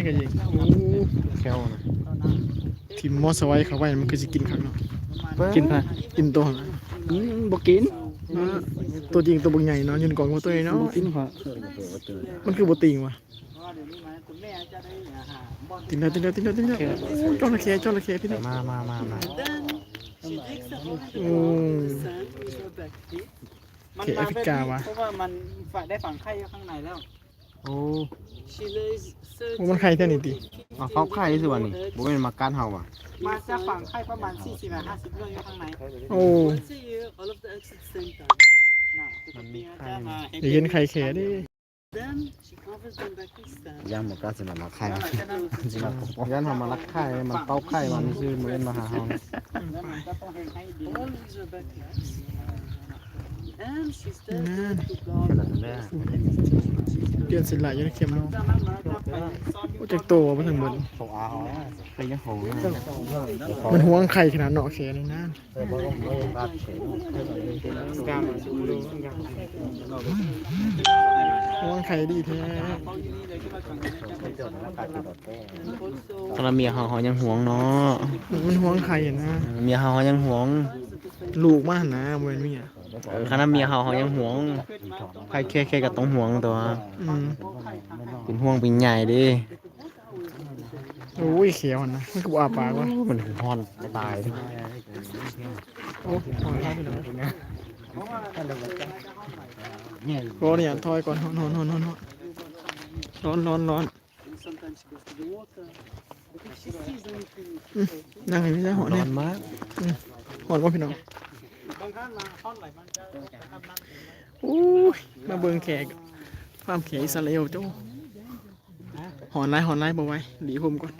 ກັນອີກ. ໂອ້ ແຂ້ວນະ ຖິ້ມມໍສະໄວເຂົ້າໄປ ມັນຄືຊິກິນຄັກເນາະ. ກິນໃຜ? ກິນໂຕຫັ້ນນະ. ອືມ ບໍ່ກິນ. ໂຕຈິງໂຕບັກໃຫຍ່ເນາະ ຢູ່ໃນກອງໂຕເອງເນາະ. ບໍ່ກິນຂ້ອຍ. ມັນຄືບໍ່ຕີງວະ? ຕີງແລ້ວ ຕີງແລ້ວ ຕີງແລ້ວ ຕີງແລ້ວ. ໂອ້ ຈະເຂົ້ ຈະເຂົ້ພີ່ນ້ອງ. ມາ ມາ ມາ ມາ. ໂອ້ ເຂົ້ແອຟຣິກາວະ. ເພາະວ່າມັນໄດ້ຝັງໄຂ່ຢູ່ຂ້າງໃນແລ້ວ. ໂອ້ ໂອ້ ມັນໄຂ່ແທ້ນີ້ຕິ? ມາເຝົ້າໄຂ່ຊື່ວ່ານີ້ ບໍ່ແມ່ນມາກັດເຮົາຫວາ? ມັນຈະຝັງໄຂ່ປະມານສີ່ສິບຫາຫ້າສິບໜ່ວຍຢູ່ຂ້າງໃນ. ໂອ້ ມັນມີໄຂ່. ຢາກເຫັນໄຂ່ແຂ້ເດ້. ຢ້ານບໍ່ກ້າຊິມາລັກໄຂ່ ຢ້ານເຮົາມາລັກໄຂ່ ມັນເຝົ້າໄຂ່ມັນຊື່ ມັນເອີ້ນມາຫາເຮົາ. ນັ້ນ ປ່ຽນສີຫຼ້າຢູ່ໃນເຂັມເນາະ. ໂອ້ ຈັກໂຕວະ ບໍ່ທັນເບິ່ງ. ມັນຫວງໄຂ່ຂະໜາດເນາະ ແຂ້ນີ້ນະ. ຫວງໄຂ່ດີແທ້. ຂະໜາດເມຍເຮົາ ເຮົາຍັງຫວງເນາະ. ມັນຫວງໄຂ່ນະ. ເມຍເຮົາ ເຮົາຍັງຫວງ. ລູກມັນຫັ້ນນະ ບໍ່ແມ່ນເມຍ. ເອີ ຂະໜາດເມຍເຮົາ ເຮົາຍັງຫວງ. ໃຜແຄ່ ແຄ່ກໍຕ້ອງຫວງຕົວະ. ອືມ ເປັນຫ່ວງເປັນໃຍເດ້. ໂອ້ຍ ແຂ້ວຫັ້ນນະ ມັນຄືບໍ່ອ້າປາກວະ? ໂອ້ ມັນຮ້ອນຕາຍ. ໂອ້ ຮ້ອນຫຼາຍ. ຂໍອະນຸຍາດຖອຍກ່ອນ. ຮ້ອນ ຮ້ອນ ຮ້ອນ ຮ້ອນ. ອືມ ນັ່ງໃຫ້ມີແຕ່ຮ້ອນແດ່. ຮ້ອນມາກ. ອືມ ຮ້ອນບໍ່ພີ່ນ້ອງ? ໂອ້ຍ ມາເບິ່ງແຂກ ຟາມແຂກອິດສະຣາເອວ ໂອ້ ຮ້ອນຫຼາຍ ຮ້ອນຫຼາຍ ບໍ່ໄຫວ ຫຼີ່ຫົ່ມກ່ອນ.